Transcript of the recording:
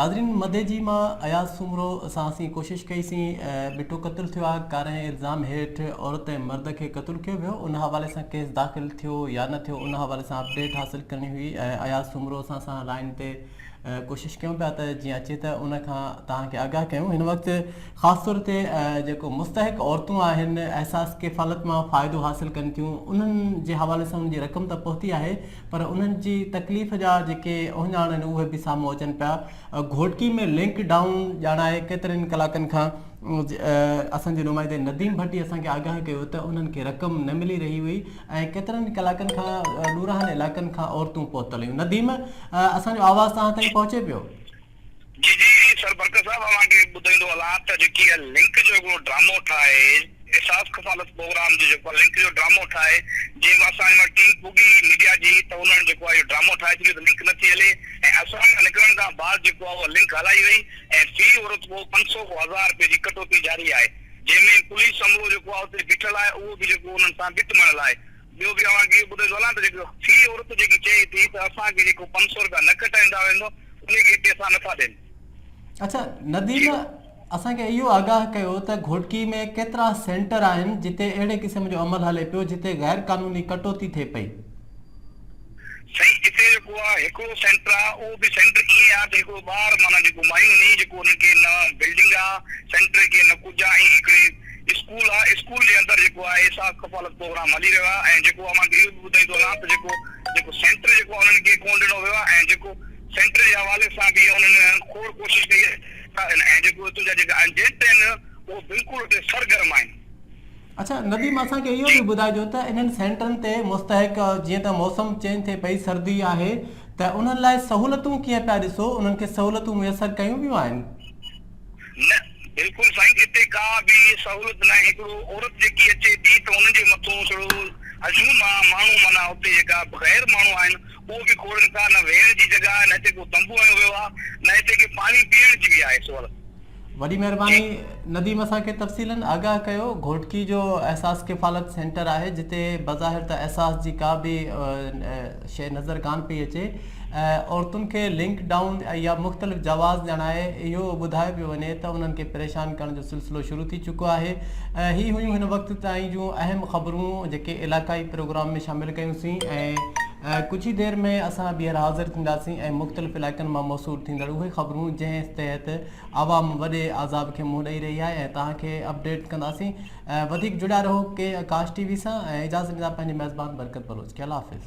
ناظرين مديجي مان اياز سومرو سان اسين ڪوشش ڪئي سين ٻٽو قتل ٿيو آهي ڪارنهن الزام هيٺ عورت ۽ مرد کي قتل ڪيو ويو ان حوالي سان ڪيس داخل ٿيو يا نه ٿيو ان حوالي سان اپڊيٽ حاصل ڪرڻي هئي اياز سومرو اسان سان لائن تي ڪوشش ڪيون پيا ته جيئن اچي ته ان کان توهان کي آگاهه ڪيون هن وقت خاص طور تي جيڪو مستحق عورتون آهن احساس ڪفالت مان فائدو حاصل ڪن ٿيون انهن جي حوالي سان انهن جي رقم ته پهتي آهي پر انهن جي تڪليف جا جيڪي اهڃاڻ آهن اهي به سامهون اچن پيا گهوٽڪي ۾ لنڪ ڊائون ڄاڻائي ڪيترن ڪلاڪن کان اسان جي نمائندي نديم ڀٽي اسان کي آگاهه ڪيو ته انهن کي رقم نه ملي رهي هئي ۽ ڪيترن ئي ڪلاڪن کان ڏورانهن علائقن کان عورتون پهتل هيون. نديم اسان جو آواز توهان تائين پهچي پيو؟ جي جي سر برڪت صاحب اوهان کي ٻڌائيندو هلان ته جيڪي اها لنڪ جو هڪڙو ڊرامو ٺاهي احساس ڪفالت پروگرام جو جيڪو لنڪ جو ڊرامو ٺاهي جنهن ۾ اسان جي ٽيم پڳي ميڊيا جي ته انهن جيڪو آهي اهو ڊرامو ٺاهي ڇڏيو ته لنڪ نٿي هلي ۽ اسان کان نڪرڻ کان بعد جيڪو آهي اها لنڪ هلائي وئي ۽ في عورت ڪو 500 کان هزار رپئي جي ڪٽوتي جاري آهي جنهن ۾ پوليس عملو جيڪو آهي اتي بيٺل آهي اهو به جيڪو انهن سان ڀت مڻيل آهي. ٻيو به اوهان کي اهو ٻڌائيندو هلان ته جيڪو في عورت جيڪي چئي ٿي ته اسان کي جيڪو 500 رپيا نه ڪٽائيندا ويندو انهي کي پئسا نٿا ڏين. اڇا نديم اسان کي اهو آگاهه ڪيو ته گهوٽڪي ۾ ڪيترا سينٽر آهن جتي اهڙي قسم جو عمل هلي پيو جتي غير قانوني ڪٽوتي ٿئي پئي. سائين اتي جيڪو آ هڪڙو سينٽر آ اهو به سينٽر ائين آ ته هڪڙو ٻار معنيٰ جيڪو مايون ني جيڪو انهن کي نه بلڊنگ آ سينٽر کي نه ڪجهه آ ۽ هڪڙي اسڪول آ اسڪول جي اندر جيڪو آ احساس ڪفالت پروگرام هلي رهيو آ ۽ جيڪو اوهان کي اهو به ٻڌائيندو هلان ته جيڪو جيڪو سينٽر جيڪو آ انهن کي ڪونه ڏنو ويو آ ۽ جيڪو سينٽر جي حوالي سان به انهن کوڙ ڪوشش ڪئي آهي ۽ جيڪو اتو جا جيڪا ايجنٽ آهن اهو بلڪل اتي سرگرم آهن. اڇا نديم اسان کي اهو به ٻڌائجو ته انهن سينٽرن تي مستحق جيئن ته موسم چينج ٿئي پئي سردي آهي ته انهن لاء سهولتون ڪيئن پيا ڏسو انهن کي سهولتون ميسر ڪيون ويون آهن؟ نه بلڪل سائين اتي ڪا به سهولت ناهي هڪڙو عورت جيڪي اچي ٿي ته انهن جي مٿون ڇڙو هجوم آ ماڻهو معنيٰ اتي جيڪا غير ماڻهو آهن اهو به کوڙن ڪا نه ويهڻ جي جڳهه آهي نه هتي ڪو تنبو هنيو ويو آ نه هتي ڪي پاڻي پيئڻ جي به آهي سهولت. وڏي مهرباني نديم اسان کي تفصيلن آگاهه ڪيو گهوٽڪي جو احساس ڪفالت سينٽر آهي جتي بظاهر ته احساس جي ڪا به شيء نظر ڪانه پئي اچي عورتن کي لنڪ ڊائون يا مختلف جواز ڄاڻائي اهو ٻڌايو پيو وڃي ته انهن کي پريشان ڪرڻ جو سلسلو شروع ٿي چڪو آهي هي هيون هن وقت تائين جون اهم خبرون جيڪي علاقائي پروگرام ۾ شامل ڪيون سين ۽ ڪجهه ئي دير ۾ اسان ٻيهر حاضر ٿينداسين ۽ مختلف علائقن مان موصول ٿيندڙ اهي خبرون جنهن تحت عوام وڏي عذاب کي منهن ڏئي رهي آهي ۽ توهان کي اپڊيٽ ڪنداسين وڌيڪ جڙيا رهو ڪي آڪاش ٽي وي سان ۽ اجازت ڏيندا پنهنجي ميزبان برڪت بلوچ کي الله حافظ.